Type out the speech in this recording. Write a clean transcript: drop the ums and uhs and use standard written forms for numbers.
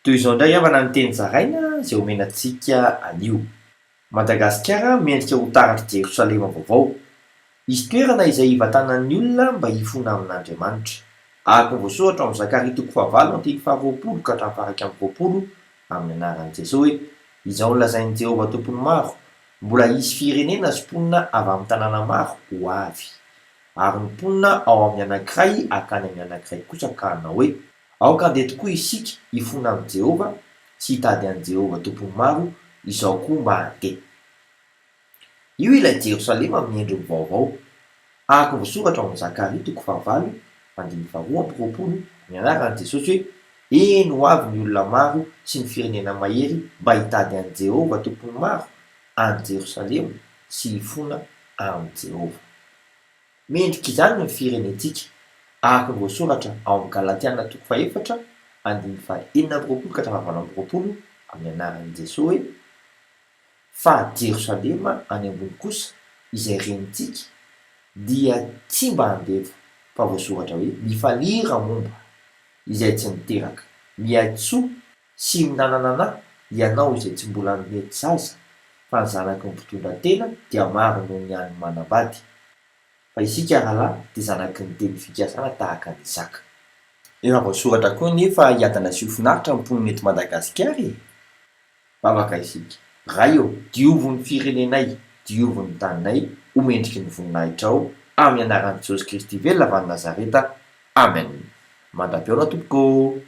Toy izao indray havana ny teny zaraina izay omena antsika anio. Madagasikara mendrika ho taratr'i Jerosalema vaovao. Hisy toerana izay hivantanan'ny olona mba hifona amin'Andriamanitra. Araka ny voasoratra ao amin'ny Zakaria toko fahavalo andininy faharoapolo ka hatramin'ny faha-21 amin'ny anaran'i Jesoa hoe, Izao no lazain'i Jehovah Tompon'ny maro, Mbola hisy firenena sy mponina avy amin'ny tanàna maro ho avy. Ary ny mponina ao amin'ny anankiray hankany amin'ny anankiray kosa ka hanao hoe, Aoka handeha tokoa isika hifona amin'i Jehovah sy hitady an'i Jehovah Tompon'ny maro, izao koa mba handeha. Io ilay Jerosalema amin'ny endriny vaovao, araka ny voasoratra ao amin'ny Zakaria toko fahavalo, andininy faharoa amby roapolo, ny anaran'i Jesosy hoe, Eny, ho avy ny olona maro sy ny firenena mahery mba hitady an'i Jehovah Tompon'ny maro any Jerosalema sy hifona amin'i Jehovah. Mendrika izany ny firenentsika, araka ny voasoratra ao amin'ny Galatiana toko fahefatra, andininy faha-26 ka hatramin'ny fahavalo amby roapolo, amin'ny anaran'i Jesoa hoe, Fa Jerosalema any ambony kosa, izay renintsika, dia tsy mba andevo, fa voasoratra hoe, Mifalia ramomba, izay tsy niteraka, miantsoa sy minananana ianao izay tsy mbola nety zaza, fa ny zanaky ny mpitondra tena dia maro noho ny an'ny manambady. Fa isika rahalahy dia zanaky ny teny fikasana tahaka an'i Isaka. Efa voasoratra koa anie fa hiadana sy ho finaritra ny mponina eto Madagasikara e! Vavaka isika. Ray ô, diovy ny firenenay, diovy ny taninay ho mendriky ny voninahitrao, amin'ny anaran'i Jesosy Kristy velona avy any Nazareta. Amen. Mandra-pihaona tompoko ô!